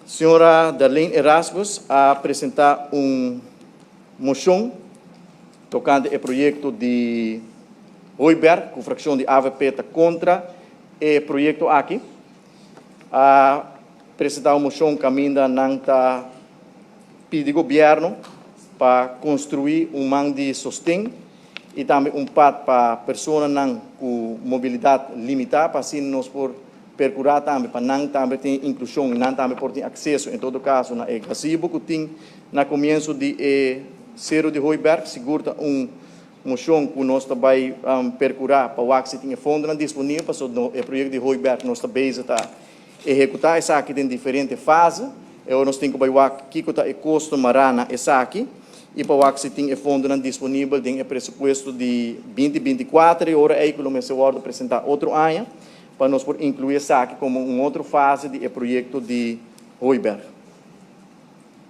Señora Darlene Erasmus a presentá un moshon tokante e proyekto di Hooiberg ku frakshon di avp ta kontra e proyekto aki. A presentá un moshon kaminda nan ta pidi gobièrnu pa konstruí un man di sosten i tambe un pad pa personanan ku mobilidat limitá pa asina nos por perkurá tambe pa nan tambe tin inklushon i nan tambe por tin akseso en todo kaso na e gazebo ku tin na komienso di e Seru di Hooiberg. Sigur ta un moshon ku nos ta bai perkurá pa wak si tin e fondonan disponibel pasobra e proyekto di Hooiberg nos ta bezig ta ehekutá esaki den diferente fase. E ora nos tin ku bai wak kiko ta e kosto mará na esaki i pa wak si tin e fondonan disponibel den e presupuesto di 2024 e ora ei ku lo mester wòrdu presentá otro aña pa nos por inkluí esaki komo un otro fase di e proyekto di Hooiberg.